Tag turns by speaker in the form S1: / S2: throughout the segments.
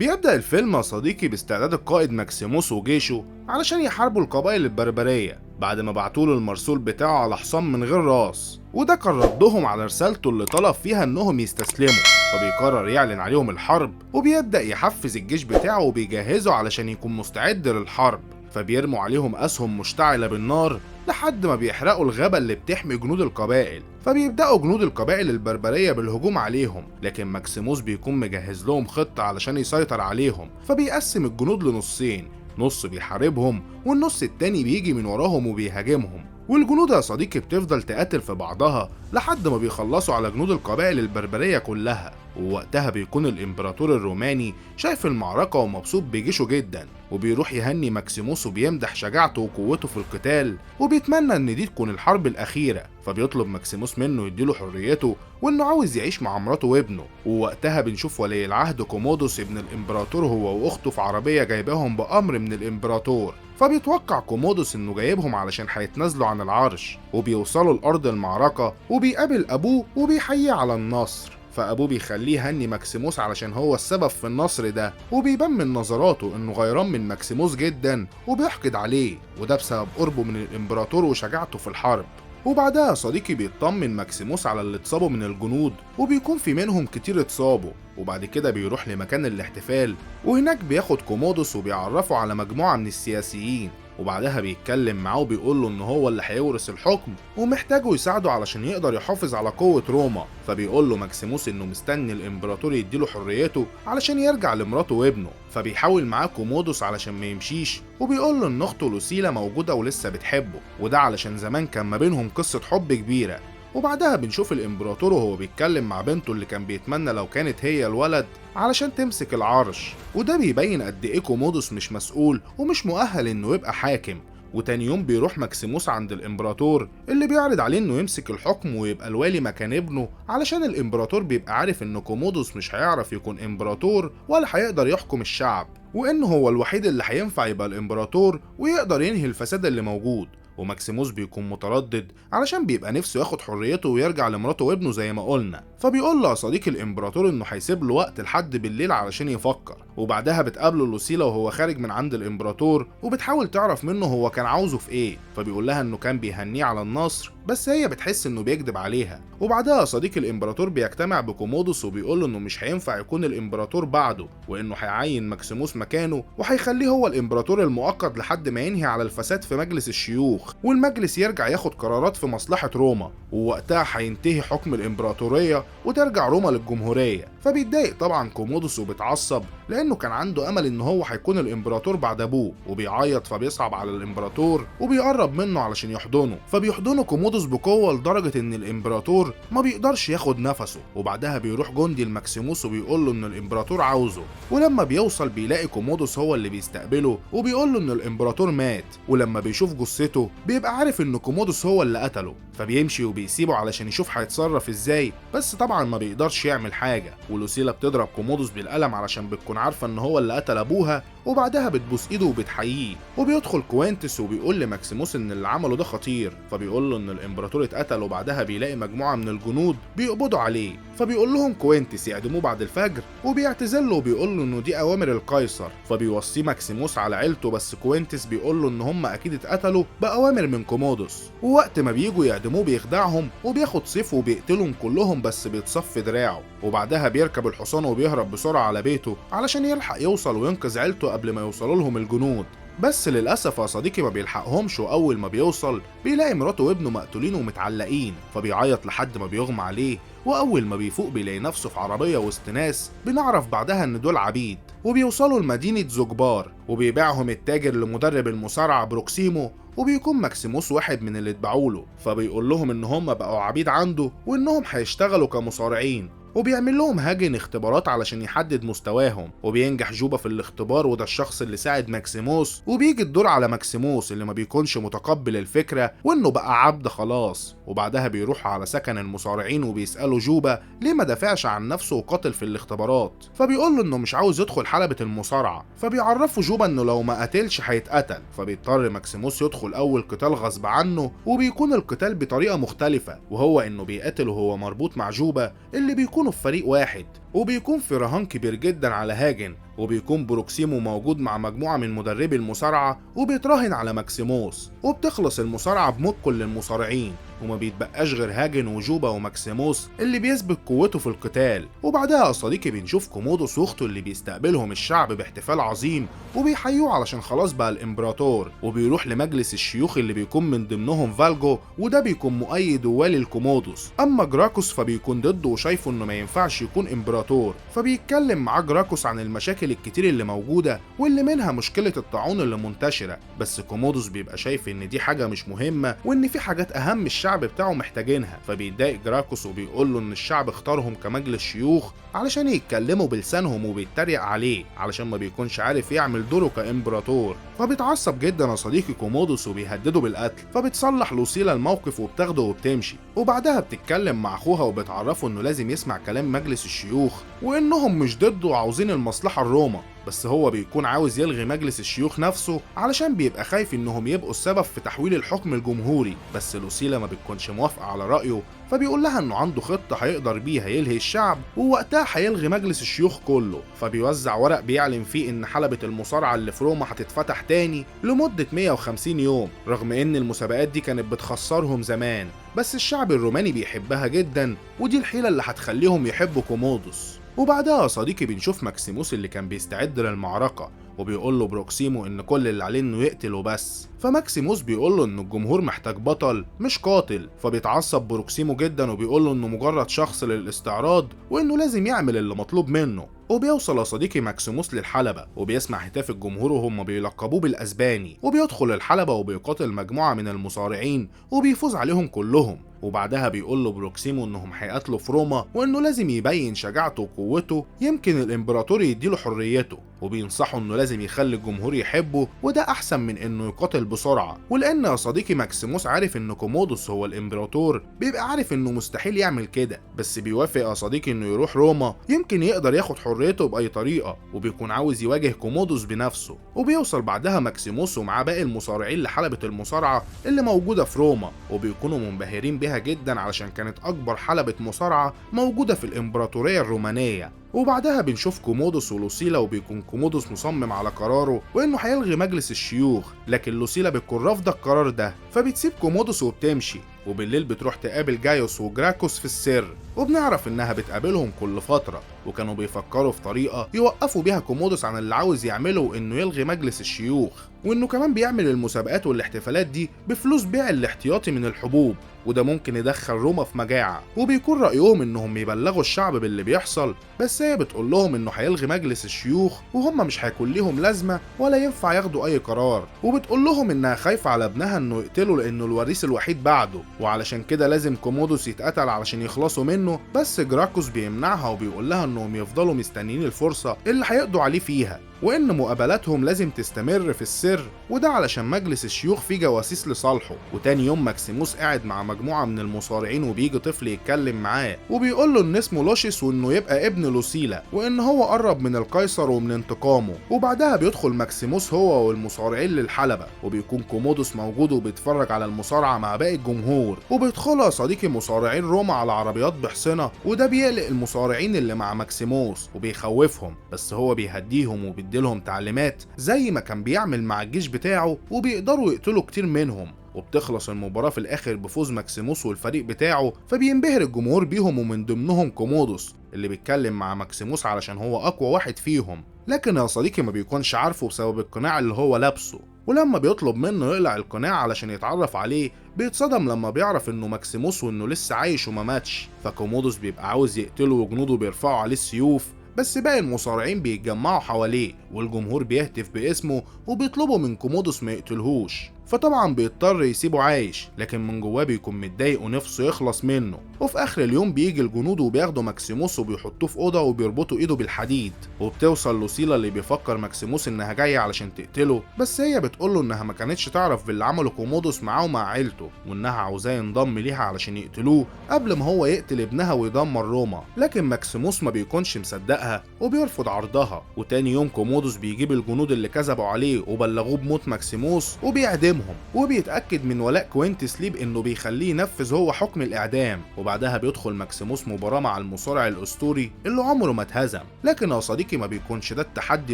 S1: بيبدأ الفيلم يا صديقي باستعداد القائد ماكسيموس وجيشه علشان يحاربوا القبائل البربرية بعد ما بعتوله المرسول بتاعه على حصان من غير راس، وده كان ردهم على رسالته اللي طلب فيها انهم يستسلموا. فبيقرر يعلن عليهم الحرب وبيبدأ يحفز الجيش بتاعه وبيجهزه علشان يكون مستعد للحرب. فبيرموا عليهم أسهم مشتعلة بالنار لحد ما بيحرقوا الغابة اللي بتحمي جنود القبائل. فبيبدأوا جنود القبائل البربرية بالهجوم عليهم، لكن ماكسيموس بيكون مجهز لهم خطة علشان يسيطر عليهم. فبيقسم الجنود لنصين، نص بيحاربهم والنص التاني بيجي من وراهم وبيهاجمهم. والجنود يا صديقي بتفضل تقاتل في بعضها لحد ما بيخلصوا على جنود القبائل البربرية كلها. ووقتها بيكون الامبراطور الروماني شايف المعركة ومبسوط بجيشه جدا، وبيروح يهني ماكسيموس وبيمدح شجاعته وقوته في القتال، وبيتمنى ان دي تكون الحرب الأخيرة. فبيطلب ماكسيموس منه يديله حريته وانه عاوز يعيش مع مراته وابنه. ووقتها بنشوف ولي العهد كومودوس ابن الامبراطور هو واخته في عربية جايباهم بأمر من الامبراطور. فبيتوقع كومودوس انه جايبهم علشان هيتنازلوا عن العرش، وبيوصلوا لأرض المعركة وبيقابل ابوه وبيحييه على النصر. فابوه بيخليه يهني ماكسيموس علشان هو السبب في النصر ده، وبيبان من نظراته انه غيران من ماكسيموس جدا وبيحقد عليه، وده بسبب قربه من الامبراطور وشجاعته في الحرب. وبعدها صديقي بيطمن ماكسيموس على اللي اتصابوا من الجنود، وبيكون في منهم كتير اتصابوا. وبعد كده بيروح لمكان الاحتفال، وهناك بياخد كومودوس وبيعرفه على مجموعة من السياسيين. وبعدها بيتكلم معاه وبيقول له ان هو اللي هيورث الحكم ومحتاجه يساعده علشان يقدر يحافظ على قوة روما. فبيقول له ماكسيموس انه مستني الامبراطور يديله حريته علشان يرجع لمراته وابنه. فبيحاول معاه كومودوس علشان ما يمشيش، وبيقول له ان اخته لوسيلا موجودة ولسه بتحبه، وده علشان زمان كان ما بينهم قصة حب كبيرة. وبعدها بنشوف الامبراطور وهو بيتكلم مع بنته اللي كان بيتمنى لو كانت هي الولد علشان تمسك العرش، وده بيبين قد ايه كومودوس مش مسؤول ومش مؤهل انه يبقى حاكم. وتاني يوم بيروح ماكسيموس عند الامبراطور اللي بيعرض عليه انه يمسك الحكم ويبقى الوالي مكان ابنه، علشان الامبراطور بيبقى عارف ان كومودوس مش هيعرف يكون امبراطور ولا هيقدر يحكم الشعب، وانه هو الوحيد اللي هينفع يبقى الامبراطور ويقدر ينهي الفساد اللي موجود. وماكسيموس بيكون متردد علشان بيبقى نفسه ياخد حريته ويرجع لمراته وابنه زي ما قلنا. فبيقول له يا صديقي الامبراطور انه هيسيب له وقت لحد بالليل علشان يفكر. وبعدها بتقابله لوسيلا وهو خارج من عند الامبراطور، وبتحاول تعرف منه هو كان عاوزه في ايه. فبيقول لها انه كان بيهنيه على النصر، بس هي بتحس انه بيكذب عليها. وبعدها صديق الامبراطور بيجتمع بكومودوس وبيقول له انه مش هينفع يكون الامبراطور بعده، وانه هيعين ماكسيموس مكانه وهيخليه هو الامبراطور المؤقت لحد ما ينهي على الفساد في مجلس الشيوخ، والمجلس يرجع ياخد قرارات في مصلحة روما، ووقتها هينتهي حكم الامبراطورية وترجع روما للجمهورية. فبيتضايق طبعا كومودوس وبيتعصب لانه كان عنده امل ان هو هيكون الامبراطور بعد ابوه، وبيعيط. فبيصعب على الامبراطور وبيقرب منه علشان يحضنه، فبيحضنه كومودوس بقوة لدرجة ان الامبراطور ما بيقدرش ياخد نفسه. وبعدها بيروح جندي لماكسيموس وبيقول له ان الامبراطور عاوزه، ولما بيوصل بيلاقي كومودوس هو اللي بيستقبله وبيقول له ان الامبراطور مات. ولما بيشوف جثته بيبقى عارف ان كومودوس هو اللي قتله، فبيمشي وبيسيبه علشان يشوف هيتصرف ازاي، بس طبعا ما بيقدرش يعمل حاجة. ولوسيلا بتضرب كومودوس بالقلم علشان بتكون عارفة ان هو اللي قتل ابوها، وبعدها بتبوس ايده وبتحييه. وبيدخل كوينتس وبيقول لماكسيموس ان اللي عمله ده خطير، فبيقول له ان الامبراطور اتقتل. وبعدها بيلاقي مجموعة من الجنود بيقبضوا عليه، فبيقول لهم كوينتس يعدموه بعد الفجر، وبيعتذر له وبيقول له انه دي اوامر القيصر. فبيوصيه ماكسيموس على عيلته، بس كوينتس بيقول له ان هم اكيد اتقتلوا باوامر من كومودوس. ووقت ما بييجوا يعدموه بيخدعهم وبياخد سيفه وبيقتلهم كلهم، بس بيتصفي دراعه. وبعدها بيركب الحصان وبيهرب بسرعة على بيته علشان يلحق يوصل وينقذ عيلته قبل ما يوصلوا لهم الجنود. بس للأسف يا صديقي ما بيلحقهمش، وأول ما بيوصل بيلاقي مراته وابنه مقتولين ومتعلقين، فبيعيط لحد ما بيغمى عليه. وأول ما بيفوق بيلاقي نفسه في عربية وسط ناس بنعرف بعدها إن دول عبيد. وبيوصلوا لمدينة زوجبار، وبيبيعهم التاجر لمدرب المصارعة بروكسيمو، وبيكون ماكسيموس واحد من اللي اتباعوله. فبيقول لهم إن هم بقوا عبيد عنده وإنهم هيشتغلوا كمصارعين، وبيعمل لهم هاجن اختبارات علشان يحدد مستواهم. وبينجح جوبا في الاختبار، وده الشخص اللي ساعد ماكسيموس. وبيجي الدور على ماكسيموس اللي ما بيكونش متقبل الفكرة وانه بقى عبد خلاص. وبعدها بيروح على سكن المصارعين وبيسألوا جوبا ليه ما دافعش عن نفسه وقاتل في الاختبارات، فبيقول له انه مش عاوز يدخل حلبة المصارعة. فبيعرفوا جوبا انه لو ما قتلش هيتقتل، فبيضطر ماكسيموس يدخل اول قتال غصب عنه، وبيكون القتال بطريقة مختلفة، وهو انه بيقاتل وهو مربوط مع جوبا اللي بيكون في فريق واحد. وبيكون في رهان كبير جدا على هاجن، وبيكون بروكسيمو موجود مع مجموعة من مدربي المصارعة وبيتراهن على ماكسيموس، وبتخلص المصارعة بموت كل المصارعين وما بيتبقاش غير هاجن وجوبا وماكسيموس اللي بيثبت قوته في القتال. وبعدها يا صديقي بنشوف كومودوس واخته اللي بيستقبلهم الشعب باحتفال عظيم وبيحيوه علشان خلاص بقى الامبراطور، وبيروح لمجلس الشيوخ اللي بيكون من ضمنهم فالجو، وده بيكون مؤيد ووالي لكومودوس. اما جراكوس فبيكون ضده وشايفه انه ما ينفعش يكون امبراطور، فبيتكلم معاه جراكوس عن المشاكل الكتير اللي موجودة واللي منها مشكلة الطاعون اللي منتشرة، بس كومودوس بيبقى شايف ان دي حاجة مش مهمة وان في حاجات اهم الشعب بتاعه محتاجينها. فبيتضايق جراكوس وبيقول له ان الشعب اختارهم كمجلس شيوخ علشان يتكلموا بلسانهم، وبيتريق عليه علشان ما بيكونش عارف يعمل دوره كامبراطور. فبيتعصب جدا يا صديقي كومودوس وبيهدده بالقتل، فبتصلح لوسيلا الموقف وبتاخده وبتمشي. وبعدها بتتكلم مع اخوها وبتعرفه انه لازم يسمع كلام مجلس الشيوخ وانهم مش ضده وعاوزين المصلحة لروما، بس هو بيكون عاوز يلغي مجلس الشيوخ نفسه علشان بيبقى خايف انهم يبقوا السبب في تحويل الحكم الجمهوري. بس لوسيلا ما بتكونش موافقة على رأيه، فبيقول لها انه عنده خطة هيقدر بيها يلهي الشعب ووقتها هيلغي مجلس الشيوخ كله. فبيوزع ورق بيعلن فيه ان حلبة المصارعة اللي في روما هتتفتح تاني لمدة 150 يوم، رغم ان المسابقات دي كانت بتخسرهم زمان، بس الشعب الروماني بيحبها جدا ودي الحيلة اللي هتخليهم يحبوا كومودوس. وبعدها يا صديقي بنشوف ماكسيموس اللي كان بيستعد للمعركة، وبيقول له بروكسيمو ان كل اللي عليه انه يقتل وبس. فماكسيموس بيقول له ان الجمهور محتاج بطل مش قاتل، فبيتعصب بروكسيمو جدا وبيقول له انه مجرد شخص للاستعراض وانه لازم يعمل اللي مطلوب منه. وبيوصل يا صديقي ماكسيموس للحلبة وبيسمع هتاف الجمهور وهم بيلقبوه بالاسباني، وبيدخل الحلبة وبيقاتل مجموعة من المصارعين وبيفوز عليهم كلهم. وبعدها بيقول له بروكسيمو انهم هيقاتلوا في روما وانه لازم يبين شجاعته وقوته، يمكن الامبراطور يديله حريته، وبينصحه انه لازم يخلي الجمهور يحبه وده احسن من انه يقاتل بسرعة. ولان يا صديقي ماكسيموس عارف ان كومودوس هو الامبراطور بيبقى عارف انه مستحيل يعمل كده، بس بيوافق يا صديقي انه يروح روما يمكن يقدر ياخد حريته باي طريقه، وبيكون عاوز يواجه كومودوس بنفسه. وبيوصل بعدها ماكسيموس ومعاه باقي المصارعين لحلبة المصارعة اللي موجودة في روما، وبيكونوا منبهرين بيها جدا علشان كانت اكبر حلبة مصارعة موجودة في الامبراطورية الرومانية. وبعدها بنشوف كومودوس ولوسيلا، وبيكون كومودوس مصمم على قراره وانه هيلغي مجلس الشيوخ، لكن لوسيلا بتكون رافضه القرار ده، فبتسيب كومودوس وبتمشي. وبالليل بتروح تقابل جايوس وجراكوس في السر، وبنعرف انها بتقابلهم كل فترة، وكانوا بيفكروا في طريقة يوقفوا بيها كومودوس عن اللي عاوز يعمله وانه يلغي مجلس الشيوخ، وانه كمان بيعمل المسابقات والاحتفالات دي بفلوس بيع الاحتياطي من الحبوب، وده ممكن يدخل روما في مجاعة. وبيكون رأيهم انهم يبلغوا الشعب باللي بيحصل، بس هي بتقول لهم انه هيلغي مجلس الشيوخ وهم مش هيكون ليهم لازمة ولا ينفع ياخدوا اي قرار، وبتقول لهم انها خايفة على ابنها انه يقتله لانه الوريث الوحيد بعده، وعلشان كده لازم كومودوس يتقتل علشان يخلصوا منه. بس جراكوس بيمنعها وبيقول لها انهم يفضلوا مستنيين الفرصة اللي هيقضوا عليه فيها، وان مقابلاتهم لازم تستمر في السر، وده علشان مجلس الشيوخ فيه جواسيس لصالحه. وتاني يوم ماكسيموس قاعد مع مجموعة من المصارعين، وبيجي طفل يتكلم معاه وبيقول له ان اسمه لوشيس وانه يبقى ابن لوسيلا، وان هو قرب من القيصر ومن انتقامه. وبعدها بيدخل ماكسيموس هو والمصارعين للحلبة، وبيكون كومودوس موجود وبيتفرج على المصارعة مع باقي الجمهور. وبيدخلوا يا صديقي مصارعين روما على عربيات بحصنة، وده بيقلق المصارعين اللي مع ماكسيموس وبيخوفهم، بس هو بيهديهم وبيديلهم تعليمات زي ما كان بيعمل مع الجيش بتاعه، وبيقدروا يقتلوا كتير منهم. وبتخلص المباراة في الآخر بفوز ماكسيموس والفريق بتاعه، فبينبهر الجمهور بيهم ومن ضمنهم كومودوس اللي بيتكلم مع ماكسيموس علشان هو أقوى واحد فيهم، لكن يا صديقي ما بيكونش عارفه بسبب القناع اللي هو لابسه. ولما بيطلب منه يقلع القناع علشان يتعرف عليه بيتصدم لما بيعرف انه ماكسيموس وانه لسه عايش وما ماتش. فكومودوس بيبقى عاوز يقتله وجنوده بيرفعوا عليه السيوف، بس باقي المصارعين بيتجمعوا حواليه والجمهور بيهتف باسمه وبيطلبوا من كومودوس ما يقتلهوش، فطبعا بيضطر يسيبه عايش، لكن من جواه بيكون متضايق ونفسه يخلص منه. وفي اخر اليوم بيجي الجنود وبياخدوا ماكسيموس وبيحطوه في اوضة وبيربطوا ايده بالحديد. وبتوصل لوسيلا اللي بيفكر ماكسيموس انها جاية علشان تقتله، بس هي بتقوله انها ما كانتش تعرف باللي عمله كومودوس معاه ومع عيلته، وانها عاوزاه ينضم ليها علشان يقتلوه قبل ما هو يقتل ابنها ويدمر روما. لكن ماكسيموس ما بيكونش مصدقها وبيرفض عرضها. وتاني يوم كومودوس بيجيب الجنود اللي كذبوا عليه وبلغوه بموت ماكسيموس وبيعدمهم. وبيعدمهم، وبيتأكد من ولاء كوينتس ليه بانه بيخليه ينفذ هو حكم الاعدام. وبعدها بيدخل ماكسيموس مباراة مع المصارع الاسطوري اللي عمره ما اتهزم، لكن يا صديقي ما بيكونش ده التحدي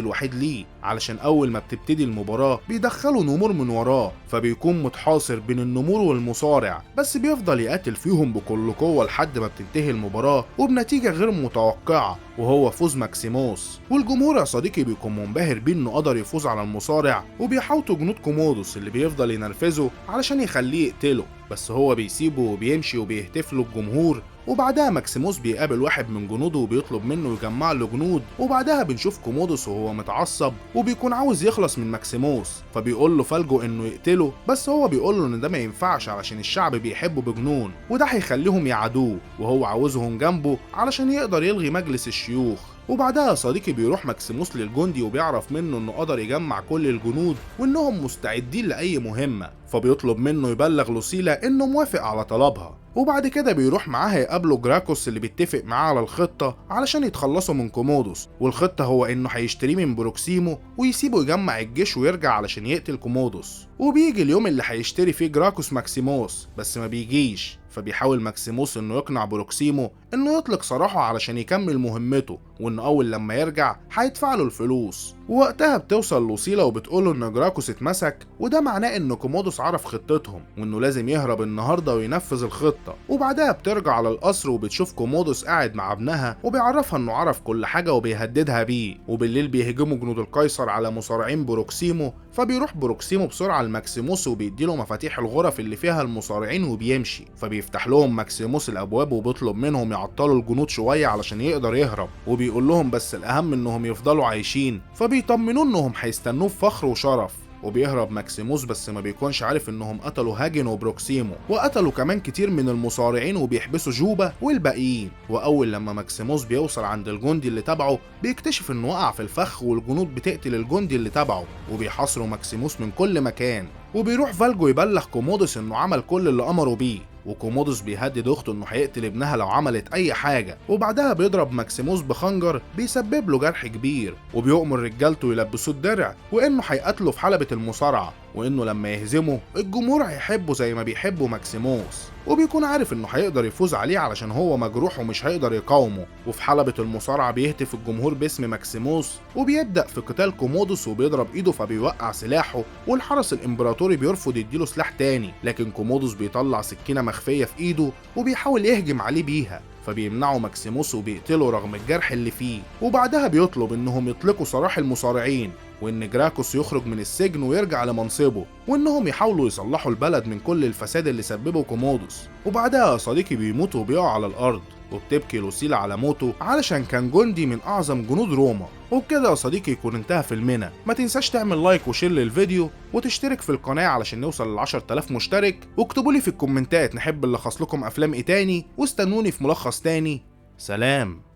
S1: الوحيد ليه، علشان اول ما بتبتدي المباراة بيدخلوا نمور من وراه، فبيكون متحاصر بين النمور والمصارع، بس بيفضل يقاتل فيهم بكل قوة لحد ما بتنتهي المباراة وبنتيجة غير متوقعة، وهو فوز ماكسيموس. والجمهور يا صديقي بيكون منبهر بيه انه قدر يفوز على المصارع، وبيحاوطوا جنود كومودوس اللي بيفضل ينرفزه علشان يخليه يقتله، بس هو بيسيبه وبيمشي وبيهتف له الجمهور. وبعدها ماكسيموس بيقابل واحد من جنوده وبيطلب منه يجمع له جنود، وبعدها بنشوف كومودوس وهو متعصب وبيكون عاوز يخلص من ماكسيموس، فبيقول له فالجو انه يقتله، بس هو بيقول له ان ده ما ينفعش علشان الشعب بيحبه بجنون وده هيخليهم يعادوه، وهو عاوزهم جنبه علشان يقدر يلغي مجلس الشيوخ. وبعدها يا صديقي بيروح ماكسيموس للجندي وبيعرف منه انه قدر يجمع كل الجنود وانهم مستعدين لاي مهمة، فبيطلب منه يبلغ لوسيلا انه موافق على طلبها. وبعد كده بيروح معاها يقابله جراكوس اللي بيتفق معاه على الخطة علشان يتخلصوا من كومودوس، والخطة هو انه هيشتريه من بروكسيمو ويسيبه يجمع الجيش ويرجع علشان يقتل كومودوس. وبيجي اليوم اللي هيشتري فيه جراكوس ماكسيموس، بس ما بيجيش، فبيحاول ماكسيموس انه يقنع بروكسيمو انه يطلق سراحه علشان يكمل مهمته، وانه اول لما يرجع هيدفع له الفلوس. ووقتها بتوصل لوسيلا وبتقوله ان جراكوس اتمسك، وده معناه ان كومودوس عرف خطتهم وانه لازم يهرب النهارده وينفذ الخطة. وبعدها بترجع على القصر وبتشوف كومودوس قاعد مع ابنها وبيعرفها انه عرف كل حاجة وبيهددها بيه. وبالليل بيهجموا جنود القيصر على مصارعين بروكسيمو، فبيروح بروكسيمو بسرعة لماكسيموس وبيديله مفاتيح الغرف اللي فيها المصارعين وبيمشي، فبيفتح لهم ماكسيموس الابواب وبيطلب منهم يعطلوا الجنود شوية علشان يقدر يهرب، وبيقول لهم بس الاهم انهم يفضلوا عايشين، فبيطمنوه انهم هيستنوه بفخر وشرف. وبيهرب ماكسيموس بس ما بيكونش عارف انهم قتلوا هاجن وبروكسيمو، وقتلوا كمان كتير من المصارعين وبيحبسوا جوبا والباقيين. واول لما ماكسيموس بيوصل عند الجندي اللي تبعه بيكتشف انه وقع في الفخ والجنود بتقتل الجندي اللي تبعه، وبيحاصروا ماكسيموس من كل مكان. وبيروح فالجو يبلغ كومودوس انه عمل كل اللي امره بيه، وكومودوس بيهدد اخته انه هيقتل ابنها لو عملت اي حاجة. وبعدها بيضرب ماكسيموس بخنجر بيسبب له جرح كبير، وبيؤمر رجالته يلبسوه الدرع وانه هيقتله في حلبة المصارعة، وانه لما يهزمه الجمهور هيحبه زي ما بيحبه ماكسيموس، وبيكون عارف انه هيقدر يفوز عليه علشان هو مجروح ومش هيقدر يقاومه. وفي حلبة المصارعة بيهتف الجمهور باسم ماكسيموس، وبيبدأ في قتال كومودوس وبيضرب ايده فبيوقع سلاحه، والحرس الامبراطوري بيرفض يديله سلاح تاني، لكن كومودوس بيطلع سكينة مخفية في ايده وبيحاول يهجم عليه بيها، فبيمنعه ماكسيموس وبيقتله رغم الجرح اللي فيه. وبعدها بيطلب انهم يطلقوا سراح المصارعين، وان جراكوس يخرج من السجن ويرجع لمنصبه، وانهم يحاولوا يصلحوا البلد من كل الفساد اللي سببه كومودوس. وبعدها يا صديقي بيموت وبيقع على الارض، وبتبكي لوسيلا على موته علشان كان جندي من اعظم جنود روما. وبكده يا صديقي يكون انتهى فيلمنا. ما تنساش تعمل like و share للفيديو وتشترك في القناة علشان نوصل ل 10000 مشترك، واكتبوا لي في الكومنتات نحب نلخص لكم افلام ايه تاني، واستنوني في ملخص تاني. سلام.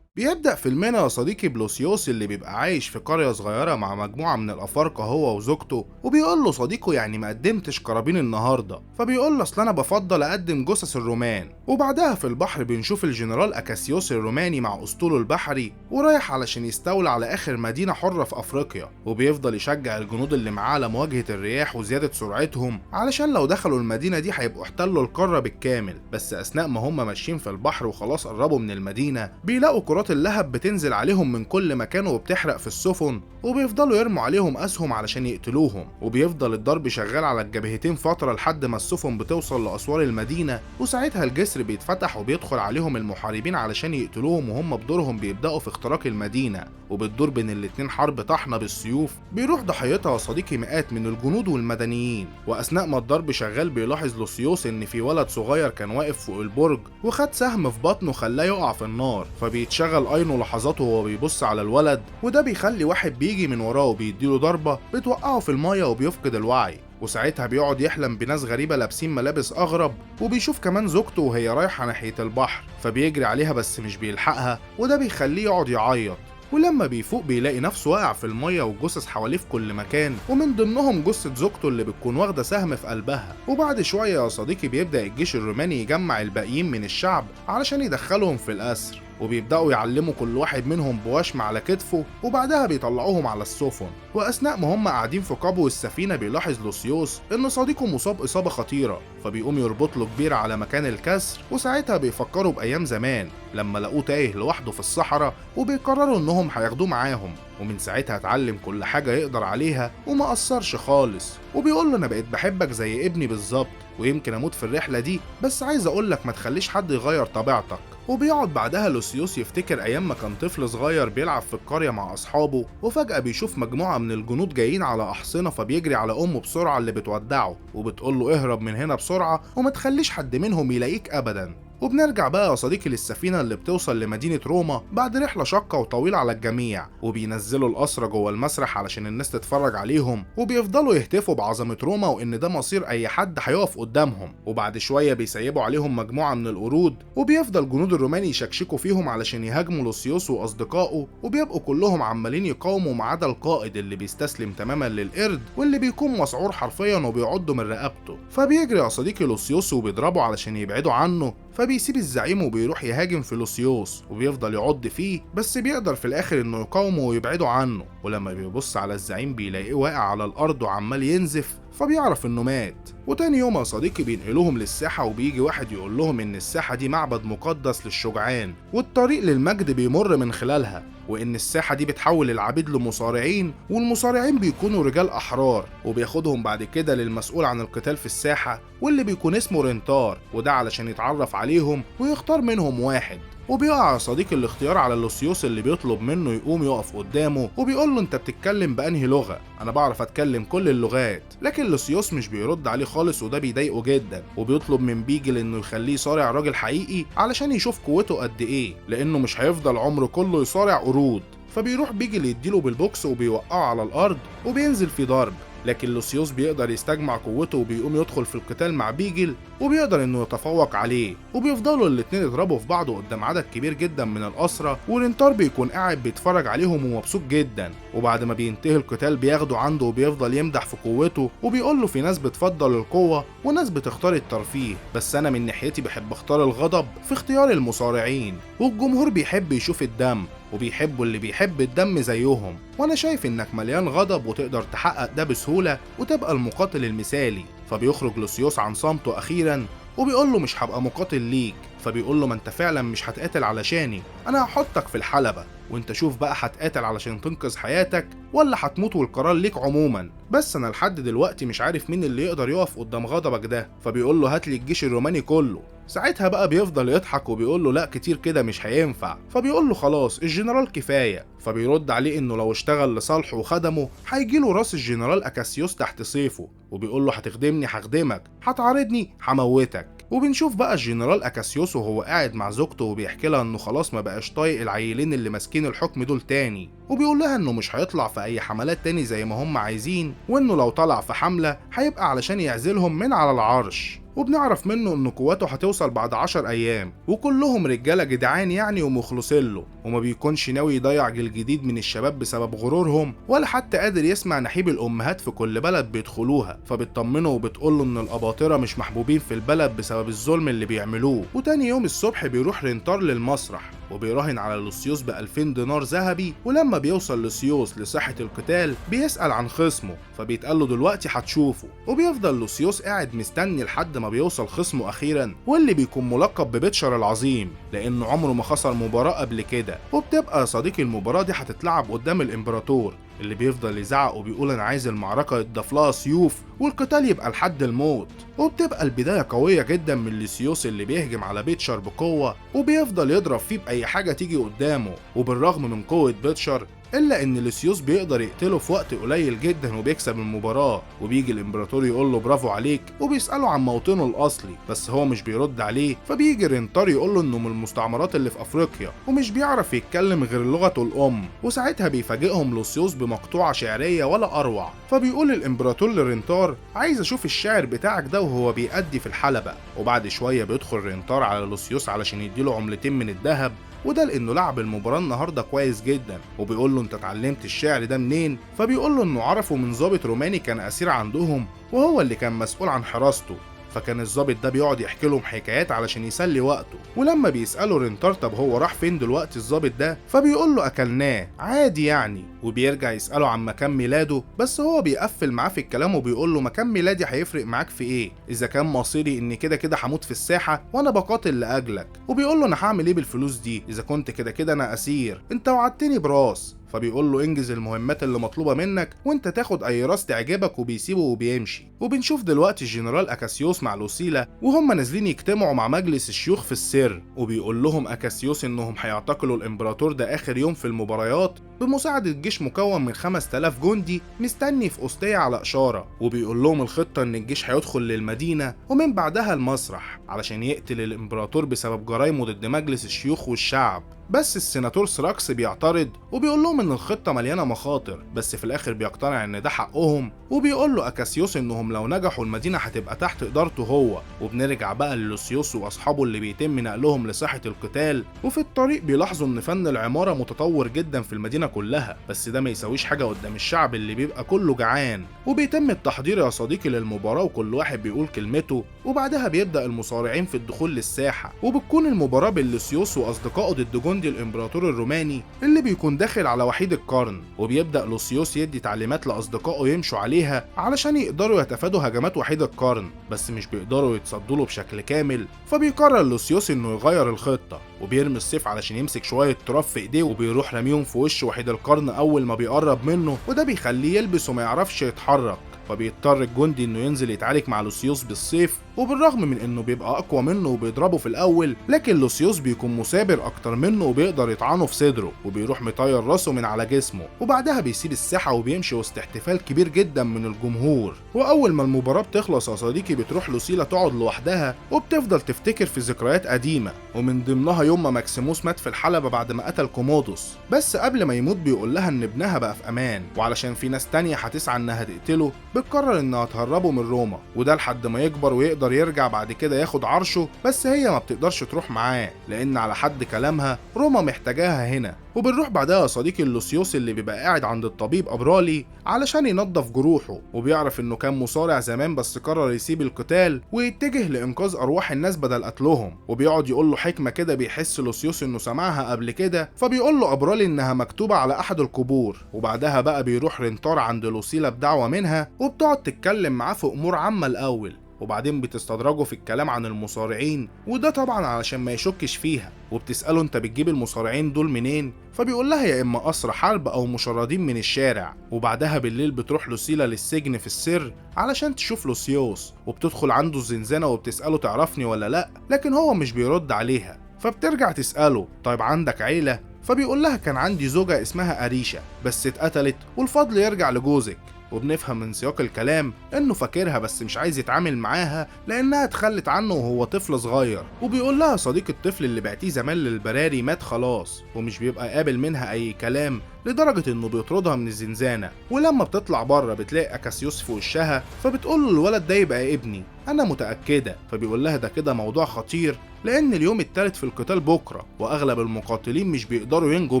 S1: بيبدأ فيلمنا يا صديقي بلوسيوس اللي بيبقى عايش في قرية صغيرة مع مجموعة من الأفارقة هو وزوجته، وبيقول له صديقه يعني ما قدمتش قرابين النهاردة، فبيقول له أصل أنا بفضل أقدم جثث الرومان. وبعدها في البحر بنشوف الجنرال أكاسيوس الروماني مع أسطوله البحري ورايح علشان يستولى على آخر مدينة حرة في أفريقيا، وبيفضل يشجع الجنود اللي معاه على مواجهة الرياح وزيادة سرعتهم علشان لو دخلوا المدينة دي هيبقوا احتلوا القارة بالكامل. بس أثناء ما هم ماشيين في البحر وخلاص قربوا من المدينة بيلاقوا كرات اللهب بتنزل عليهم من كل مكان وبتحرق في السفن، وبيفضلوا يرموا عليهم أسهم علشان يقتلوهم، وبيفضل الضرب شغال على الجبهتين فترة لحد ما السفن بتوصل لأسوار المدينة، وساعتها الجسر بيتفتح وبيدخل عليهم المحاربين علشان يقتلوهم، وهم بدورهم بيبدأوا في اختراق المدينة، وبتدور بين الاتنين حرب طحنة بالسيوف بيروح ضحيتها يا صديقي مئات من الجنود والمدنيين. وأثناء ما الضرب شغال بيلاحظ لوسيوس إن في ولد صغير كان واقف فوق البرج وخد سهم في بطنه خلاه يقع في النار، فبيتشغل عينه لحظاته وهو بيبص على الولد، وده بيخلي واحد بيجي من وراه وبيديله ضربة بتوقعه في المية وبيفقد الوعي. وساعتها بيقعد يحلم بناس غريبة لابسين ملابس أغرب، وبيشوف كمان زوجته وهي رايحة ناحية البحر فبيجري عليها بس مش بيلحقها، وده بيخليه يقعد يعيط. ولما بيفوق بيلاقي نفسه واقع في المية والجثث حواليه في كل مكان، ومن ضمنهم جثة زوجته اللي بتكون واخدة سهم في قلبها. وبعد شوية يا صديقي بيبدأ الجيش الروماني يجمع الباقيين من الشعب علشان يدخلهم في الأسر. وبيبدأوا يعلموا كل واحد منهم بوشم على كتفه، وبعدها بيطلعوهم على السفن. وأثناء ما هم قاعدين في قبو السفينة بيلاحظ لوسيوس إن صديقه مصاب إصابة خطيرة، فبيقوم يربط له كبير على مكان الكسر. وساعتها بيفكروا بأيام زمان لما لقوه تايه لوحده في الصحراء، وبيقرروا إنهم هياخدوه معاهم. ومن ساعتها اتعلم كل حاجة يقدر عليها وما قصرش خالص، وبيقول له أنا بقيت بحبك زي ابني بالظبط، ويمكن أموت في الرحلة دي، بس عايز أقولك ما تخليش حد يغير طبيعتك. وبيقعد بعدها لوسيوس يفتكر أيام ما كان طفل صغير بيلعب في القرية مع أصحابه، وفجأة بيشوف مجموعة من الجنود جايين على أحصنة، فبيجري على أمه بسرعة اللي بتودعه وبتقول له اهرب من هنا بسرعة وما تخليش حد منهم يلاقيك أبدا. وبنرجع بقى يا صديقي للسفينة اللي بتوصل لمدينة روما بعد رحلة شاقة وطويلة على الجميع، وبينزلوا الأسرى جوه المسرح علشان الناس تتفرج عليهم، وبيفضلوا يهتفوا بعظمة روما وإن ده مصير أي حد هيقف قدامهم. وبعد شوية بيسيبوا عليهم مجموعة من القرود، وبيفضل جنود الرومان يشكشكوا فيهم علشان يهاجموا لوسيوس وأصدقائه، وبيبقوا كلهم عمالين يقاوموا ما عدا القائد اللي بيستسلم تماما للقرد واللي بيكون مسعور حرفيا وبيعضه من رقبته. فبيجري يا صديقي لوسيوس وبيضربه علشان يبعدوا عنه، فبيسيب الزعيم وبيروح يهاجم في لوسيوس وبيفضل يعض فيه، بس بيقدر في الاخر انه يقاومه ويبعده عنه. ولما بيبص على الزعيم بيلاقيه واقع على الارض وعمال ينزف، فبيعرف انه مات. وتاني يوم يا صديقي بينقلوهم للساحة، وبيجي واحد يقول لهم ان الساحة دي معبد مقدس للشجعان والطريق للمجد بيمر من خلالها، وان الساحة دي بتحول العبيد لمصارعين، والمصارعين بيكونوا رجال احرار. وبياخدهم بعد كده للمسؤول عن القتال في الساحة واللي بيكون اسمه رينتار، وده علشان يتعرف عليهم ويختار منهم واحد. وبيقع يا صديقي الاختيار على لوسيوس اللي بيطلب منه يقوم يقف قدامه وبيقول له انت بتتكلم بأنهي لغة؟ انا بعرف اتكلم كل اللغات. لكن لوسيوس مش بيرد عليه خالص وده بيضايقه جدا، وبيطلب من بيجل انه يخليه يصارع راجل حقيقي علشان يشوف قوته قد ايه، لانه مش هيفضل عمره كله يصارع قرود. فبيروح بيجل يديله بالبوكس وبيوقعه على الارض وبينزل في ضرب، لكن لوسيوس بيقدر يستجمع قوته وبيقوم يدخل في القتال مع بيجل وبيقدر انه يتفوق عليه، وبيفضلوا الاتنين يضربوا في بعض قدام عدد كبير جدا من الأسرى، ورينتار بيكون قاعد بيتفرج عليهم ومبسوط جدا. وبعد ما بينتهي القتال بياخده عنده وبيفضل يمدح في قوته وبيقول له في ناس بتفضل القوة وناس بتختار الترفيه، بس انا من ناحيتي بحب اختار الغضب في اختيار المصارعين، والجمهور بيحب يشوف الدم وبيحبوا اللي بيحب الدم زيهم، وانا شايف انك مليان غضب وتقدر تحقق ده بسهولة وتبقى المقاتل المثالي. فبيخرج لوسيوس عن صمته اخيرا وبيقول له مش هبقى مقاتل ليك، فبيقول له ما انت فعلا مش هتقاتل علشاني، انا هحطك في الحلبة وانت شوف بقى هتقاتل علشان تنقذ حياتك ولا هتموت والقرار ليك عموما، بس انا لحد دلوقتي مش عارف مين اللي يقدر يقف قدام غضبك ده. فبيقول له هاتلي الجيش الروماني كله. ساعتها بقى بيفضل يضحك وبيقول له لا كتير كده مش هينفع، فبيقول له خلاص الجنرال كفايه، فبيرد عليه انه لو اشتغل لصالحه وخدمه هيجيله راس الجنرال اكاسيوس تحت سيفه، وبيقول له هتخدمني هخدمك، هتعارضني هموتك. وبنشوف بقى الجنرال اكاسيوس وهو قاعد مع زوجته وبيحكي لها انه خلاص ما بقاش طايق العيلين اللي ماسكين الحكم دول تاني، وبيقول لها انه مش هيطلع في اي حملات تاني زي ما هم عايزين، وانه لو طلع في حملة هيبقى علشان يعزلهم من على العرش. وبنعرف منه ان قوته هتوصل بعد 10 ايام، وكلهم رجاله جدعان يعني ومخلصين له، وما بيكونش ناوي يضيع جيل جديد من الشباب بسبب غرورهم، ولا حتى قادر يسمع نحيب الامهات في كل بلد بيدخلوها. فبتطمنه وبتقوله ان الاباطره مش محبوبين في البلد بسبب الظلم اللي بيعملوه. وتاني يوم الصبح بيروح رينتار للمسرح وبيراهن على لوسيوس ب2000 دينار ذهبي، ولما بيوصل لوسيوس لساحة القتال بيسأل عن خصمه، فبيتقال له دلوقتي هتشوفه. وبيفضل لوسيوس قاعد مستني لحد ما بيوصل خصمه أخيرا، واللي بيكون ملقب ببيتشر العظيم لأنه عمره ما خسر مباراة قبل كده. وبتبقى يا صديقي المباراة دي هتتلعب قدام الإمبراطور اللي بيفضل يزعق وبيقول انا عايز المعركة يتضاف لها سيوف والقتال يبقى لحد الموت. وبتبقى البداية قوية جدا من لوسيوس اللي بيهجم على بيتشر بقوة وبيفضل يضرب فيه بأي حاجة تيجي قدامه، وبالرغم من قوة بيتشر الا ان لوسيوس بيقدر يقتله في وقت قليل جدا وبيكسب المباراة. وبيجي الامبراطور يقول له برافو عليك وبيسأله عن موطنه الاصلي، بس هو مش بيرد عليه. فبيجي رينتار يقول له انه من المستعمرات اللي في افريقيا ومش بيعرف يتكلم غير لغته الام. وساعتها بيفاجئهم لوسيوس بمقطوعة شعرية ولا اروع، فبيقول الامبراطور لرينتار عايز اشوف الشعر بتاعك ده وهو بيأدي في الحلبة. وبعد شوية بيدخل رينتار على لوسيوس علشان يديله عملتين من الذهب، وده لانه لعب المباراة النهارده كويس جدا. وبيقول له انت اتعلمت الشعر ده منين؟ فبيقول له انه عرفه من ضابط روماني كان اسير عندهم وهو اللي كان مسؤول عن حراسته. فكان الضابط ده بيقعد يحكي لهم حكايات علشان يسلي وقته. ولما بيسأله رينتار طب هو راح فين دلوقتي الضابط ده، فبيقول له اكلناه عادي يعني. وبيرجع يسأله عن مكان ميلاده، بس هو بيقفل معاه في الكلام وبيقول له مكان ميلادي هيفرق معاك في ايه اذا كان مصيري اني كده كده هموت في الساحة وانا بقاتل لاجلك. وبيقول له انا هعمل ايه بالفلوس دي اذا كنت كده كده انا اسير، انت وعدتني براس. فبيقول له انجز المهمات اللي مطلوبه منك وانت تاخد اي راس تعجبك، وبيسيبه وبيمشي. وبنشوف دلوقتي الجنرال اكاسيوس مع لوسيلا وهم نازلين يجتمعوا مع مجلس الشيوخ في السر، وبيقول لهم اكاسيوس انهم هيعتقلوا الامبراطور ده اخر يوم في المباريات بمساعدة جيش مكون من 5000 جندي مستني في أوستيا على إشارة. وبيقول لهم الخطة إن الجيش هيدخل للمدينة ومن بعدها المسرح علشان يقتل الإمبراطور بسبب جرايمه ضد مجلس الشيوخ والشعب. بس السيناتور سراكس بيعترض وبيقول لهم إن الخطة مليانة مخاطر، بس في الآخر بيقتنع إن ده حقهم. وبيقول له أكاسيوس إنهم لو نجحوا المدينة هتبقى تحت إدارته هو. وبنرجع بقى للوسيوس وأصحابه اللي بيتم نقلهم لساحة القتال، وفي الطريق بيلاحظوا إن فن العمارة متطور جدا في المدينة كلها، بس ده ما يساويش حاجة قدام الشعب اللي بيبقى كله جعان. وبيتم التحضير يا صديقي للمباراة وكل واحد بيقول كلمته، وبعدها بيبدأ المصارعين في الدخول للساحة. وبتكون المباراة بين لوسيوس وأصدقائه ضد جندي الإمبراطور الروماني اللي بيكون داخل على وحيد القرن. وبيبدأ لوسيوس يدي تعليمات لأصدقائه يمشوا عليها علشان يقدروا يتفادوا هجمات وحيد القرن، بس مش بيقدروا يتصدوا له بشكل كامل. فبيقرر لوسيوس إنه يغير الخطة، وبيرمي السيف علشان يمسك شوية تراب في إيديه وبيروح رميهم في وش وحيد القرن أول ما بيقرب منه، وده بيخليه يلبس وما يعرفش يتحرك. فبيضطر الجندي انه ينزل يتعارك مع لوسيوس بالسيف، وبالرغم من انه بيبقى اقوى منه وبيضربه في الاول، لكن لوسيوس بيكون مثابر اكتر منه وبيقدر يطعنه في صدره وبيروح مطير راسه من على جسمه. وبعدها بيسيب الساحة وبيمشي وسط احتفال كبير جدا من الجمهور. واول ما المباراة بتخلص يا صديقي بتروح لوسيلا تقعد لوحدها وبتفضل تفتكر في ذكريات قديمة، ومن ضمنها يوم ما ماكسيموس مات في الحلبة بعد ما قتل كومودوس. بس قبل ما يموت بيقول لها ان ابنها بقى في امان، وعلشان في ناس تانية هتسعى انها تقتله بتقرر انها تهربه من روما، وده لحد ما يكبر ويقدر يرجع بعد كده ياخد عرشه. بس هي ما بتقدرش تروح معاه لان على حد كلامها روما محتاجاها هنا. وبنروح بعدها يا صديقي لوسيوس اللي بيبقى قاعد عند الطبيب ابرالي علشان ينظف جروحه، وبيعرف انه كان مصارع زمان بس قرر يسيب القتال ويتجه لانقاذ ارواح الناس بدل قتلهم. وبيقعد يقول له حكمه كده بيحس لوسيوس انه سمعها قبل كده، فبيقول له ابرالي انها مكتوبة على احد القبور. وبعدها بقى بيروح رينتار عند لوسيلا بدعوة منها، وبتقعد تتكلم معاه في امور عامة الاول، وبعدين بتستدرجه في الكلام عن المصارعين، وده طبعا علشان ما يشكش فيها. وبتسأله انت بتجيب المصارعين دول منين، فبيقول لها يا اما اسرى حرب او مشردين من الشارع. وبعدها بالليل بتروح لوسيلا للسجن في السر علشان تشوف لوسيوس، وبتدخل عنده الزنزانة وبتسأله تعرفني ولا لا، لكن هو مش بيرد عليها. فبترجع تسأله طيب عندك عيلة، فبيقول لها كان عندي زوجة اسمها أريشة بس اتقتلت والفضل يرجع لجوزك. وبنفهم من سياق الكلام انه فاكرها بس مش عايز يتعامل معاها لانها اتخلت عنه وهو طفل صغير. وبيقول لها صديق الطفل اللي بعتيه زمان للبراري مات خلاص، ومش بيبقى قابل منها اي كلام لدرجة انه بيطردها من الزنزانة. ولما بتطلع بره بتلاقي اكاسيوس في وشها، فبتقول له الولد ده يبقى ابني انا متأكدة. فبيقول لها ده كده موضوع خطير لان اليوم الثالث في القتال بكرة واغلب المقاتلين مش بيقدروا ينجوا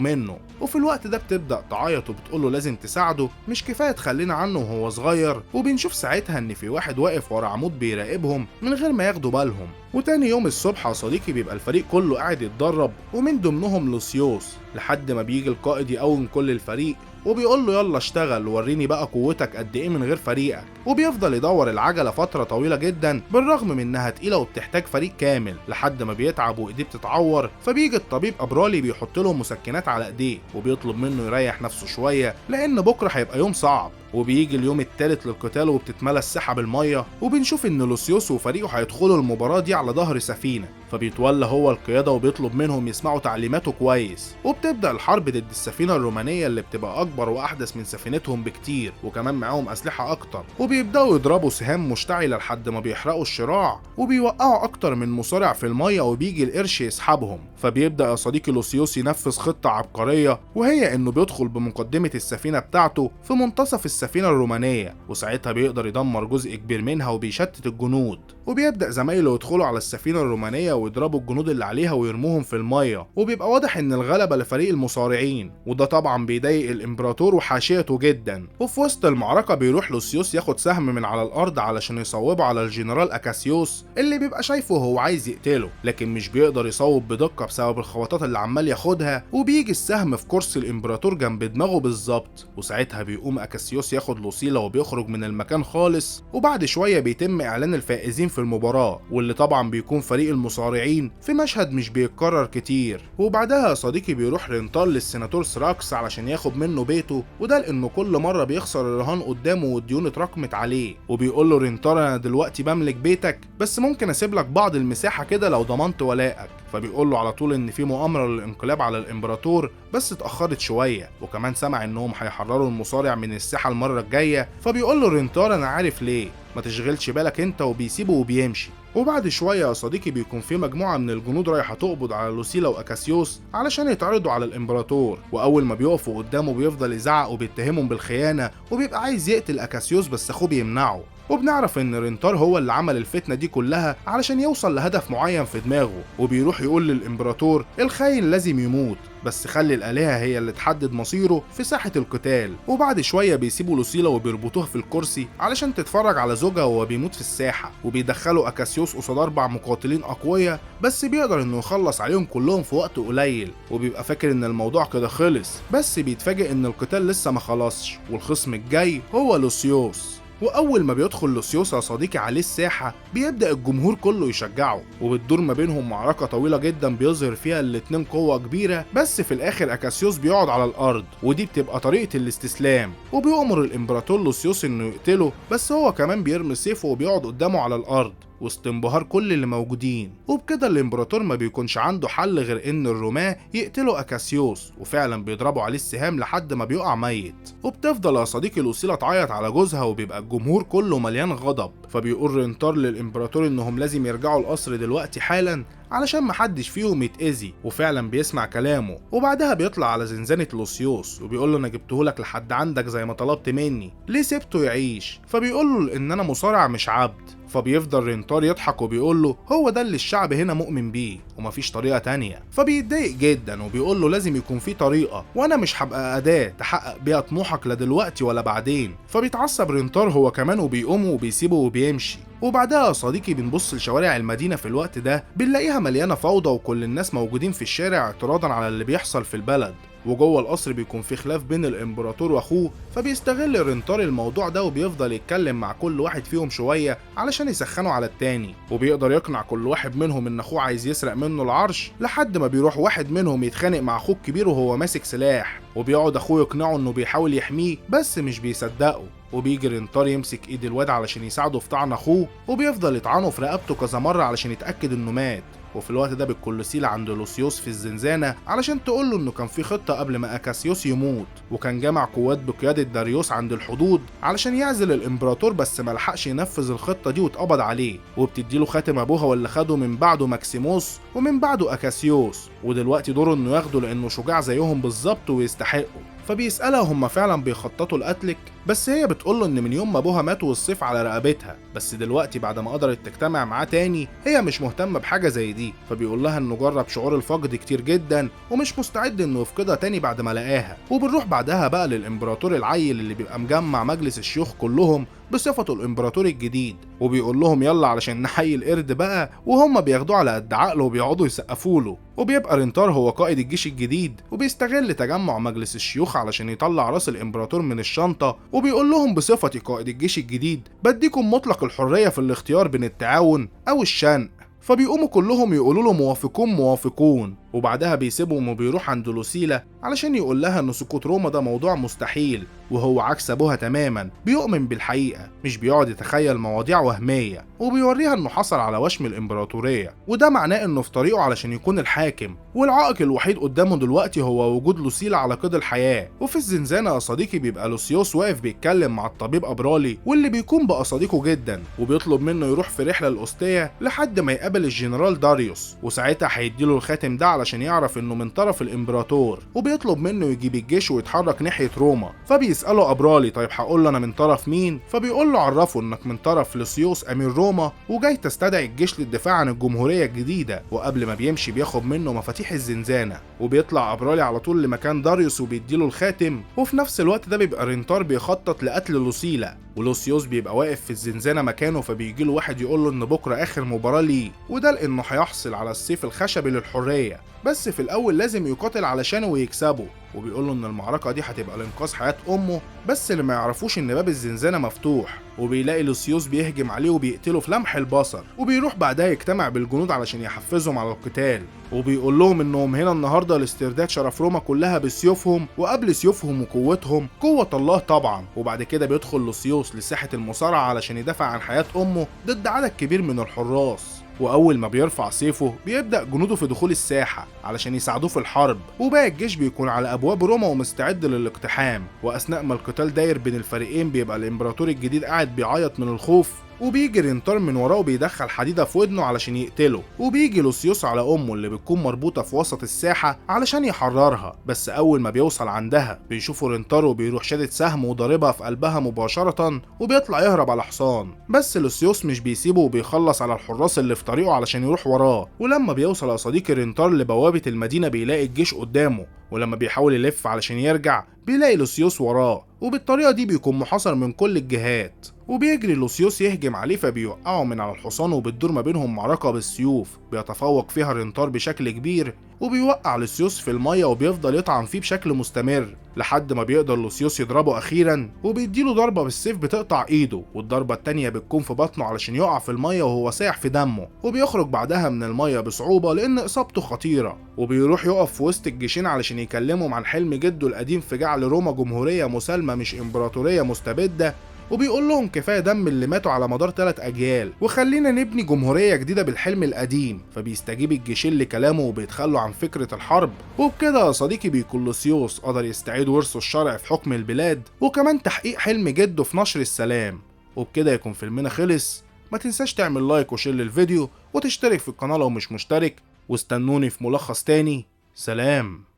S1: منه. وفي الوقت ده بتبدأ تعيط وبتقول له لازم تساعده، مش كفاية تخلينا عنه وهو صغير. وبنشوف ساعتها ان في واحد واقف ورا عمود بيراقبهم من غير ما ياخدوا بالهم. وتاني يوم الصبح يا صديقي بيبقى الفريق كله قاعد يتدرب، ومن ضمنهم لوسيوس، لحد ما بيجي القائد يقوم كل الفريق وبيقول له يلا اشتغل وريني بقى قوتك قد ايه من غير فريقك. وبيفضل يدور العجلة فترة طويلة جدا بالرغم من انها تقيلة وبتحتاج فريق كامل، لحد ما بيتعب وايديه بتتعور. فبيجي الطبيب ابرالي بيحط له مسكنات على ايديه وبيطلب منه يريح نفسه شوية لان بكره هيبقى يوم صعب. وبيجي اليوم الثالث للقتال وبتتملى الساحة بالمية، وبنشوف ان لوسيوس وفريقه هيدخلوا المباراة دي على ظهر سفينة، فبيتولى هو القيادة وبيطلب منهم يسمعوا تعليماته كويس. وبتبدأ الحرب ضد السفينة الرومانية اللي بتبقى أكبر وأحدث من سفينتهم بكتير، وكمان معاهم أسلحة أكتر، وبيبدأوا يضربوا سهام مشتعلة لحد ما بيحرقوا الشراع وبيوقعوا أكتر من مصارع في المية، وبيجي القرش يسحبهم. فبيبدأ يا صديقي لوسيوس ينفذ خطة عبقرية، وهي إنه بيدخل بمقدمة السفينة بتاعته في منتصف السفينة السفينة الرومانية، وساعتها بيقدر يدمر جزء كبير منها وبيشتت الجنود. وبيبدأ زمايله يدخلوا على السفينة الرومانية ويضربوا الجنود اللي عليها ويرموهم في المية، وبيبقى واضح ان الغلبة لفريق المصارعين، وده طبعا بيضايق الامبراطور وحاشيته جدا. وفي وسط المعركة بيروح لوسيوس ياخد سهم من على الارض علشان يصوبه على الجنرال اكاسيوس اللي بيبقى شايفه هو عايز يقتله، لكن مش بيقدر يصوب بدقة بسبب الخبطات اللي عمال ياخدها، وبيجي السهم في كرسي الامبراطور جنب دماغه بالظبط. وساعتها بيقوم اكاسيوس ياخد لوسيلا وبيخرج من المكان خالص. وبعد شوية بيتم اعلان الفائزين في المباراة، واللي طبعا بيكون فريق المصارعين في مشهد مش بيتكرر كتير. وبعدها يا صديقي بيروح رينتار للسيناتور سراكس علشان ياخد منه بيته، وده لانه كل مرة بيخسر الرهان قدامه والديون اتراكمت عليه. وبيقول له رينتار انا دلوقتي بملك بيتك، بس ممكن اسيب لك بعض المساحة كده لو ضمنت ولائك. فبيقول له على طول ان في مؤامرة للانقلاب على الامبراطور بس اتأخرت شوية، وكمان سمع انهم هيحرروا المصارع من الساحة المرة الجاية. فبيقول له رينتار انا عارف ليه، ما تشغلش بالك انت، وبيسيبه وبيمشي. وبعد شوية يا صديقي بيكون في مجموعة من الجنود رايحة تقبض على لوسيلا وأكاسيوس علشان يتعرضوا على الإمبراطور، وأول ما بيقفوا قدامه بيفضل يزعق وبيتهمهم بالخيانة، وبيبقى عايز يقتل أكاسيوس بس أخوه بيمنعه. وبنعرف ان رينتار هو اللي عمل الفتنة دي كلها علشان يوصل لهدف معين في دماغه، وبيروح يقول للإمبراطور الخاين لازم يموت، بس خلي الآلهة هي اللي تحدد مصيره في ساحة القتال. وبعد شوية بيسيبوا لوسيلا وبيربطوها في الكرسي علشان تتفرج على زوجها وهو بيموت في الساحة، وبيدخلوا أكاسيوس قصاد 4 مقاتلين أقوياء، بس بيقدر انه يخلص عليهم كلهم في وقت قليل، وبيبقى فاكر ان الموضوع كده خلص، بس بيتفاجئ ان القتال لسه ما خلصش، والخصم الجاي هو لوسيوس. واول ما بيدخل لوسيوس يا صديقي عليه الساحة بيبدا الجمهور كله يشجعه، وبتدور ما بينهم معركة طويلة جدا بيظهر فيها الاتنين قوة كبيرة، بس في الاخر اكاسيوس بيقعد على الارض، ودي بتبقى طريقه الاستسلام. وبيؤمر الامبراطور لوسيوس انه يقتله، بس هو كمان بيرمي سيفه وبيقعد قدامه على الارض وسط انبهار كل اللي موجودين. وبكده الامبراطور ما بيكونش عنده حل غير ان الرومان يقتلوا اكاسيوس، وفعلا بيضربوا عليه السهام لحد ما بيقع ميت. وبتفضل يا صديقي لوسيلا تعيط على جوزها، وبيبقى الجمهور كله مليان غضب. فبيقول رينتار للامبراطور انهم لازم يرجعوا القصر دلوقتي حالا علشان محدش فيهم يتأذي، وفعلا بيسمع كلامه. وبعدها بيطلع على زنزانة لوسيوس وبيقول له انا جبتهولك لحد عندك زي ما طلبت مني، ليه سبته يعيش؟ فبيقول له ان انا مصارع مش عبد. فبيفضل رينتار يضحك وبيقول له هو ده اللي الشعب هنا مؤمن بيه ومفيش طريقة تانية. فبيتضايق جدا وبيقول له لازم يكون في طريقة، وانا مش هبقى أداة تحقق بيها طموحك لا دلوقتي ولا بعدين. فبيتعصب رينتار هو كمان وبيقوم وبيسيبه وبيمشي. وبعدها يا صديقي بنبص لشوارع المدينة في الوقت ده، بنلاقيها مليانة فوضى وكل الناس موجودين في الشارع اعتراضا على اللي بيحصل في البلد. وجوه القصر بيكون في خلاف بين الامبراطور واخوه، فبيستغل رينتار الموضوع ده وبيفضل يتكلم مع كل واحد فيهم شوية علشان يسخنوا على التاني، وبيقدر يقنع كل واحد منهم ان اخوه عايز يسرق منه العرش، لحد ما بيروح واحد منهم يتخانق مع اخوه الكبير وهو ماسك سلاح، وبيقعد اخوه يقنعه انه بيحاول يحميه بس مش بيصدقه. وبيجي رينتار يمسك ايد الواد علشان يساعده في طعن اخوه، وبيفضل يطعنه في رقبته كذا مرة علشان يتاكد انه مات. وفي الوقت ده بتكون لوسيلا عند لوسيوس في الزنزانة علشان تقول له انه كان في خطه قبل ما اكاسيوس يموت، وكان جمع قوات بقيادة داريوس عند الحدود علشان يعزل الامبراطور، بس ما لحقش ينفذ الخطة دي واتقبض عليه. وبتديله خاتم ابوها واللي خده من بعده ماكسيموس ومن بعده اكاسيوس، ودلوقتي دوره انه ياخده لانه شجاع زيهم بالظبط ويستحقه. فبيسألها هما فعلا بيخططوا لقتلك، بس هي بتقوله ان من يوم ما ابوها مات والسيف على رقبتها، بس دلوقتي بعد ما قدرت تجتمع معاه تاني هي مش مهتمة بحاجة زي دي. فبيقول لها انه جرب شعور الفقد كتير جدا ومش مستعد انه يفقدها تاني بعد ما لقاها. وبنروح بعدها بقى للامبراطور العيل اللي بيبقى مجمع مجلس الشيوخ كلهم بصفته الامبراطور الجديد، وبيقول لهم يلا علشان نحيي القرد بقى، وهم بياخدوه على قد عقله وبيقعدوا يسقفوا له. وبيبقى رينتار هو قائد الجيش الجديد، وبيستغل تجمع مجلس الشيوخ علشان يطلع راس الامبراطور من الشنطة، وبيقول لهم بصفتي قائد الجيش الجديد بديكم مطلق الحرية في الاختيار بين التعاون او الشنق. فبيقوموا كلهم يقولوا له موافقون موافقون. وبعدها بيسيبهم وبيروح عند لوسيلا علشان يقول لها ان سقوط روما ده موضوع مستحيل، وهو عكس ابوها تماما، بيؤمن بالحقيقة مش بيقعد يتخيل مواضيع وهمية. وبيوريها انه حصل على وشم الامبراطورية، وده معناه انه في طريقه علشان يكون الحاكم، والعائق الوحيد قدامه دلوقتي هو وجود لوسيلا على قيد الحياة. وفي الزنزانة يا صديقي بيبقى لوسيوس واقف بيتكلم مع الطبيب ابرالي، واللي بيكون بقى صديقه جدا، وبيطلب منه يروح في رحلة لأوستيا لحد ما يقابل الجنرال داريوس، وساعتها هيديله الخاتم ده علشان يعرف انه من طرف الامبراطور، وبيطلب منه يجيب الجيش ويتحرك ناحية روما. فبيسأله فبيسأله أبرالي طيب هقول له أنا من طرف مين؟ فبيقول له عرفه إنك من طرف لوسيوس أمير روما وجاي تستدعي الجيش للدفاع عن الجمهورية الجديدة. وقبل ما بيمشي بياخد منه مفاتيح الزنزانة، وبيطلع أبرالي على طول لمكان داريوس وبيديله الخاتم. وفي نفس الوقت ده بيبقى رينتار بيخطط لقتل لوسيلا، ولوسيوس بيبقى واقف في الزنزانة مكانه، فبيجي له واحد يقول له إن بكرة آخر مباراة ليه، وده لأنه هيحصل على السيف الخشبي للحرية، بس في الأول لازم يقاتل علشانه ويكسبه. وبيقول له إن المعركة دي هتبقى لإنقاذ حياة أمه، بس اللي ما يعرفوش إن باب الزنزانة مفتوح. وبيلاقي لوسيوس بيهجم عليه وبيقتله في لمح البصر، وبيروح بعدها يجتمع بالجنود علشان يحفزهم على القتال، وبيقول لهم إنهم هنا النهارده لاسترداد شرف روما كلها بسيوفهم، وقبل سيوفهم وقوتهم قوة الله طبعا. وبعد كده بيدخل لوسيوس لساحة المصارعة علشان يدافع عن حياة أمه ضد عدد كبير من الحراس. وأول ما بيرفع سيفه بيبدأ جنوده في دخول الساحة علشان يساعدوه في الحرب، وباقي الجيش بيكون على أبواب روما ومستعد للاقتحام. وأثناء ما القتال داير بين الفريقين بيبقى الإمبراطور الجديد قاعد بيعيط من الخوف، وبيجي رينتار من وراه وبيدخل حديدة في ودنه علشان يقتله. وبيجي لوسيوس على أمه اللي بتكون مربوطة في وسط الساحة علشان يحررها، بس أول ما بيوصل عندها بيشوفوا رينتار وبيروح شادد سهم وضاربها في قلبها مباشرة، وبيطلع يهرب على حصان. بس لوسيوس مش بيسيبه وبيخلص على الحراس اللي في طريقه علشان يروح وراه. ولما بيوصل يا صديقي رينتار لبوابة المدينة بيلاقي الجيش قدامه، ولما بيحاول يلف علشان يرجع بيلاقي لوسيوس وراه، وبالطريقة دي بيكون محاصر من كل الجهات. وبيجري لوسيوس يهجم عليه فبيوقعه من على الحصان، وبتدور ما بينهم معركة بالسيوف بيتفوق فيها رينتار بشكل كبير، وبيوقع لوسيوس في المية وبيفضل يطعن فيه بشكل مستمر لحد ما بيقدر لوسيوس يضربه أخيرا، وبيديله ضربة بالسيف بتقطع إيده، والضربة التانية بتكون في بطنه علشان يقع في المية وهو سايح في دمه. وبيخرج بعدها من المية بصعوبة لأن إصابته خطيرة، وبيروح يقف في وسط الجيشين علشان يكلمهم عن حلم جده القديم في جعل روما جمهورية مسالمة مش إمبراطورية مستبدة، وبيقول لهم كفايه دم اللي ماتوا على مدار 3 اجيال وخلينا نبني جمهوريه جديده بالحلم القديم. فبيستجيب الجيشين لكلامه وبيتخلوا عن فكره الحرب. وبكده يا صديقي بيكون لوسيوس قدر يستعيد ورثه الشرعي في حكم البلاد، وكمان تحقيق حلم جده في نشر السلام. وبكده يكون فيلمنا خلص. ما تنساش تعمل like و share للفيديو وتشترك في القناه لو مش مشترك، واستنوني في ملخص تاني. سلام.